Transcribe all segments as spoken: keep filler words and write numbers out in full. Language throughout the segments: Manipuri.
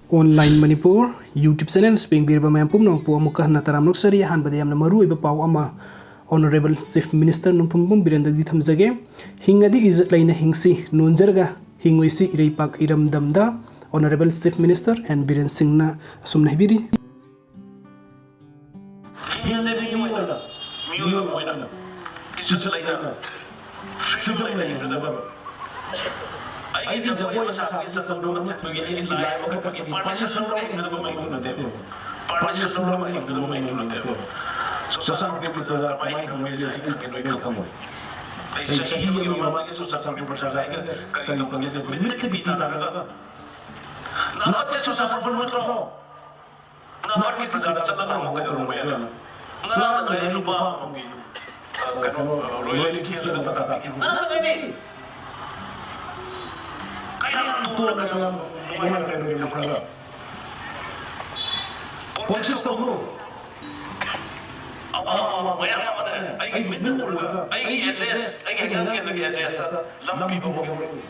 Online Manipur YouTube channel ꯌꯦꯡꯕꯤꯔꯤꯕ ꯃꯌꯥꯝ ꯄꯨꯝꯅꯃꯛꯄꯨ ꯑꯃꯨꯛꯀ ꯍꯟꯅ ꯇꯔꯥꯝꯅ ꯑꯣꯛꯆꯔꯤ꯫ ꯑꯍꯥꯟꯕꯗ ꯌꯥꯝꯅ ꯃꯔꯨꯑꯣꯏꯕ ꯄꯥꯎ ꯑꯃ Honourable Chief Minister ꯅꯣꯡꯊꯣꯝꯕꯝ ꯕꯤꯔꯦꯟꯗꯒꯤ ꯊꯝꯖꯒꯦ꯫ ꯍꯤꯡꯉꯗꯤ ꯏꯖꯠ ꯂꯩꯅ ꯍꯤꯡꯁꯤ, ꯅꯣꯟꯖꯔꯒ ꯍꯤꯡꯉꯣꯏꯁꯤ ꯏꯔꯩꯄꯥꯛ ꯏꯔꯝꯗꯝꯗ꯫ Honourable Chief Minister N Biren ꯁꯤꯡꯅ ꯑꯁꯨꯝꯅ ꯍꯥꯏꯕꯤꯔꯤ꯫ ꯍꯤꯡꯉꯗꯤ ꯃꯤꯑꯣꯏ ꯑꯣꯏꯅ, ꯃꯤꯑꯣꯏ ꯑꯃ ꯑꯣꯏꯅ ꯏꯖꯠ ꯂꯩꯅ, freedom ꯂꯩꯅ ꯍꯤꯡꯒꯗꯕ꯫ ꯑꯩꯒꯤ ꯖꯒꯣꯏ ꯑꯃ ꯁꯥꯕꯒꯤ ꯆꯠꯄ ꯅꯣꯡꯃ ꯆꯠꯄꯒꯤ ꯑꯩꯒꯤ ꯂꯥꯏ ꯑꯃ ꯀꯠꯄꯒꯤ permission ꯂꯧꯔꯒ ꯍꯤꯡꯒꯗꯕ ꯃꯩꯇꯩ ꯅꯠꯇꯦꯕ꯫ Permission ꯂꯧꯔꯒ ꯍꯤꯡꯒꯗꯕ ꯃꯩꯇꯩ ꯅꯠꯇꯦꯕ꯫ ꯆꯨꯔꯆꯥꯟꯄꯨꯔꯒꯤ ꯄ꯭ꯔꯖꯥ ꯀꯃꯥꯏꯅ ꯍꯤꯡꯉꯤ ꯍꯥꯏꯕꯁꯤ ꯈꯪꯉꯦ, ꯂꯣꯏꯅ ꯈꯪꯉꯤ꯫ ꯑꯩ ꯆꯍꯤ ꯑꯃꯒꯤ ꯃꯃꯥꯡꯒꯤ ꯆꯨꯔꯆꯥꯟꯄꯨꯔꯒꯤ ꯄ꯭ꯔꯖꯥꯒ ꯑꯩꯒ ꯀꯔꯤ ꯇꯧꯕꯒꯦ ꯍꯥꯏꯕꯁꯦ ꯃꯤꯠꯇ ꯄꯤ ꯇꯥꯔꯒ, "ꯅꯥꯕꯠꯁꯦ ꯆꯨꯔꯆꯥꯟꯄꯨꯔ ꯅꯠꯇ꯭ꯔꯣ? ꯅꯥꯕꯠꯀꯤ ꯄ꯭ꯔꯖꯥꯗ ꯆꯠꯂꯒ ꯍꯪꯉꯣ ꯀꯩꯗꯧꯔꯝꯃꯣꯏ?" ꯍꯥꯏꯅ꯫ ꯉꯔꯥꯡ ꯅꯉꯥꯏ ꯂꯨꯄꯥ ꯑꯃꯃꯝꯒꯤ, ꯑ, ꯀꯩꯅꯣ, ꯑ, royalty ꯊꯤꯍꯜꯂꯒ ꯇꯥꯟꯊꯣꯛꯈꯤꯕ꯫ ꯉꯔꯥꯡ ꯅꯉꯥꯏꯅꯤ꯫ ꯀꯌꯥꯝ ꯇꯣꯛꯑꯒ ꯀꯌꯥꯝ ꯅꯨꯡꯉꯥꯏꯅ ꯂꯩꯔꯝꯒꯦ ꯈꯪꯕ꯭ꯔꯥ? Politics ꯇꯧꯅꯨ꯫ ꯑꯋꯥ ꯑꯋꯥ ꯃꯌꯥꯝ ꯑꯃꯅ ꯑꯩꯒꯤ ꯃꯤꯠꯅ ꯎꯔꯒ, ꯑꯩꯒꯤ address, ꯑꯩꯒꯤ ꯍꯤꯌꯥꯡ ꯀꯦꯟꯗ꯭ꯔꯒꯤ address ꯇ ꯂꯝ ꯄꯤꯕ ꯐꯥꯎ ꯌꯥꯎꯔꯛꯏ꯫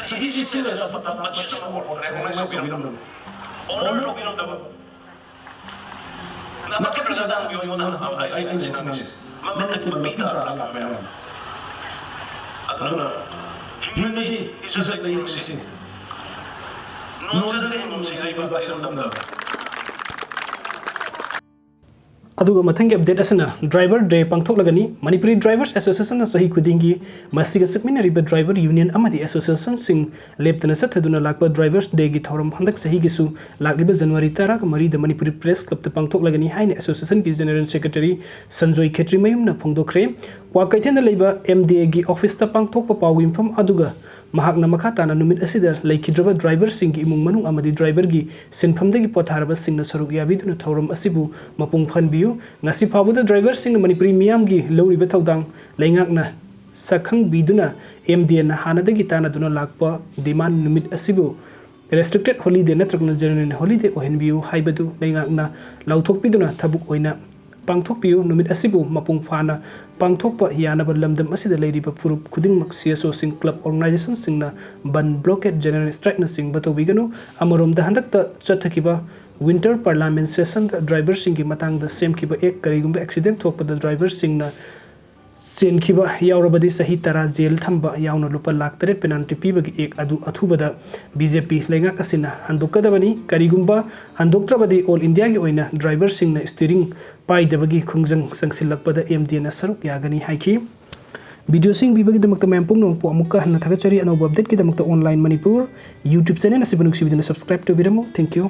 ꯆꯍꯤ ꯁꯤꯛꯁꯇꯤꯟ ꯂꯩꯔꯁꯨ ꯃꯇꯝ ꯃꯆꯦꯠ ꯑꯃ recognize ꯇꯧꯕꯤꯔꯝꯗꯕ, honor ꯇꯧꯕꯤꯔꯝꯗꯕ꯫ ꯅꯥꯕꯠꯀꯤ ꯄ꯭ꯔꯖꯥꯗ ꯍꯪꯕꯤꯌꯨ, ꯑꯩꯉꯣꯟꯗ ꯍꯪꯕꯤꯌꯨ, ꯑꯩ, ꯑꯩ ꯉꯁꯤ ꯉꯁꯤ ꯃꯃꯤꯠꯇ ꯄꯤ ꯇꯥꯔ ꯂꯥꯛꯄ ꯃꯌꯥꯝ ꯑꯃ꯫ ꯑꯗꯨꯅ ꯍꯤꯡꯂꯤ, ꯏꯖꯠ ꯂꯩꯅ ꯍꯤꯡꯁꯤ꯫ ꯅꯣꯟꯖꯔꯒ ꯍꯤꯡꯒꯨꯝꯁꯤ, ꯏꯔꯩꯄꯥꯛꯇ ꯏꯔꯝꯗꯝꯗ꯫ ꯑꯗꯨꯒ ꯃꯊꯪꯒꯤ update ꯑꯁꯤꯅ Driver Day ꯄꯥꯡꯊꯣꯛꯂꯒꯅꯤ꯫ Manipuri Drivers Association ꯅ ꯆꯍꯤ ꯈꯨꯗꯤꯡꯒꯤ ꯃꯁꯤꯒ ꯆꯠꯃꯤꯟꯅꯔꯤꯕ driver union ꯑꯃꯗꯤ association ꯁꯤꯡ ꯂꯦꯞꯇꯅ ꯆꯠꯊꯗꯨꯅ ꯂꯥꯛꯄ Drivers Day ꯒꯤ ꯊꯧꯔꯝ ꯍꯟꯗꯛ ꯆꯍꯤꯒꯤꯁꯨ ꯂꯥꯛꯂꯤꯕ January ꯇꯔꯥꯃꯔꯤꯗ Manipuri Press Club ꯇ ꯄꯥꯡꯊꯣꯛꯂꯒꯅꯤ ꯍꯥꯏꯅ association ꯒꯤ General Secretary ꯁꯟꯖꯣꯏ ꯈꯦꯇ꯭ꯔꯤꯃꯌꯨꯝꯅ ꯐꯣꯡꯗꯣꯛꯈ꯭ꯔꯦ꯫ ꯀ꯭ꯋꯥꯀꯩꯊꯦꯜꯗ ꯂꯩꯕ M D A ꯒꯤ office ꯇ ꯄꯥꯡꯊꯣꯛꯄ ꯄꯥꯎꯒꯤ ꯃꯤꯐꯝ ꯑꯗꯨꯒ ꯃꯍꯥꯛꯅ ꯃꯈꯥ ꯇꯥꯅ ꯅꯨꯃꯤꯠ ꯑꯁꯤꯗ ꯂꯩꯈꯤꯗ꯭ꯔꯕ driver ꯁꯤꯡꯒꯤ ꯏꯃꯨꯡ ꯃꯅꯨꯡ ꯑꯃꯗꯤ driver ꯒꯤ ꯁꯤꯟꯐꯝꯗꯒꯤ ꯄꯣꯊꯥꯔꯕꯁꯤꯡꯅ ꯁꯔꯨꯛ ꯌꯥꯕꯤꯗꯨꯅ ꯊꯧꯔꯝ ꯑꯁꯤꯕꯨ ꯃꯄꯨꯡ ꯐꯥꯍꯟꯕꯤꯌꯨ꯫ ꯉꯁꯤ ꯐꯥꯎꯕꯗ driver ꯁꯤꯡꯅ ꯃꯅꯤꯄꯨꯔꯤ ꯃꯤꯌꯥꯝꯒꯤ ꯂꯧꯔꯤꯕ ꯊꯧꯗꯥꯡ ꯂꯩꯉꯥꯛꯅ ꯁꯛꯈꯪꯕꯤꯗꯨꯅ M D A ꯅ ꯍꯥꯟꯅꯗꯒꯤ ꯇꯥꯟꯅꯗꯨꯅ ꯂꯥꯛꯄ demand ꯅꯨꯃꯤꯠ ꯑꯁꯤꯕꯨ restricted holiday ꯅꯠꯇ꯭ꯔꯒꯅ general holiday ꯑꯣꯏꯍꯟꯕꯤꯌꯨ ꯍꯥꯏꯕꯗꯨ ꯂꯩꯉꯥꯛꯅ ꯂꯥꯎꯊꯣꯛꯄꯤꯗꯨꯅ ꯊꯕꯛ ꯑꯣꯏꯅ ꯄꯥꯡꯊꯣꯛꯄꯤꯌꯨ꯫ ꯅꯨꯃꯤꯠ ꯑꯁꯤꯕꯨ ꯃꯄꯨꯡ ꯐꯥꯅ ꯄꯥꯡꯊꯣꯛꯄ ꯌꯥꯅꯕ ꯂꯝꯗꯝ ꯑꯁꯤꯗ ꯂꯩꯔꯤꯕ ꯐꯨꯔꯨꯞ ꯈꯨꯗꯤꯡꯃꯛ, C S Oꯁꯤꯡ, club organizationꯁꯤꯡꯅ ꯕꯟ, blockade, general strikeꯅꯆꯤꯡꯕ ꯇꯧꯕꯤꯒꯅꯨ꯫ ꯑꯃꯔꯣꯝꯗ, ꯍꯟꯗꯛꯇ ꯆꯠꯊꯈꯤꯕ winter parliament sessionꯗ driverꯁꯤꯡꯒꯤ ꯃꯇꯥꯡꯗ ꯁꯦꯝꯈꯤꯕ act, ꯀꯔꯤꯒꯨꯝꯕ accident ꯊꯣꯛꯄꯗ driverꯁꯤꯡꯅ ꯆꯦꯟꯈꯤꯕ ꯌꯥꯎꯔꯕꯗꯤ ꯆꯍꯤ ꯇꯔꯥ ꯖꯦꯜ ꯊꯝꯕ ꯌꯥꯎꯅ ꯂꯨꯄꯥ ꯂꯥꯈ ꯇꯔꯦꯠ penalty ꯄꯤꯕꯒꯤ act ꯑꯗꯨ ꯑꯊꯨꯕꯗ B J P ꯂꯩꯉꯥꯛ ꯑꯁꯤꯅ ꯍꯟꯗꯣꯛꯀꯗꯕꯅꯤ꯫ ꯀꯔꯤꯒꯨꯝꯕ ꯍꯟꯗꯣꯛꯇ꯭ꯔꯕꯗꯤ all Indiaꯒꯤ ꯑꯣꯏꯅ driverꯁꯤꯡꯅ steering ꯄꯥꯏꯗꯕꯒꯤ ꯈꯣꯡꯖꯪ ꯆꯪꯁꯤꯜꯂꯛꯄꯗ M D Aꯅ ꯁꯔꯨꯛ ꯌꯥꯒꯅꯤ ꯍꯥꯏꯈꯤ꯫ Videoꯁꯤ ꯌꯦꯡꯕꯤꯕꯒꯤꯗꯃꯛꯇ ꯃꯌꯥꯝ ꯄꯨꯝꯅꯃꯛꯄꯨ ꯑꯃꯨꯛꯀ ꯍꯟꯅ ꯊꯥꯒꯠꯆꯔꯤ꯫ ꯑꯅꯧꯕ updateꯀꯤꯗꯃꯛꯇ Online Manipur YouTube channel ꯑꯁꯤꯕꯨ ꯅꯨꯡꯁꯤꯕꯤꯗꯨꯅ subscribe ꯇꯧꯕꯤꯔꯝꯃꯨ꯫ Thank you꯫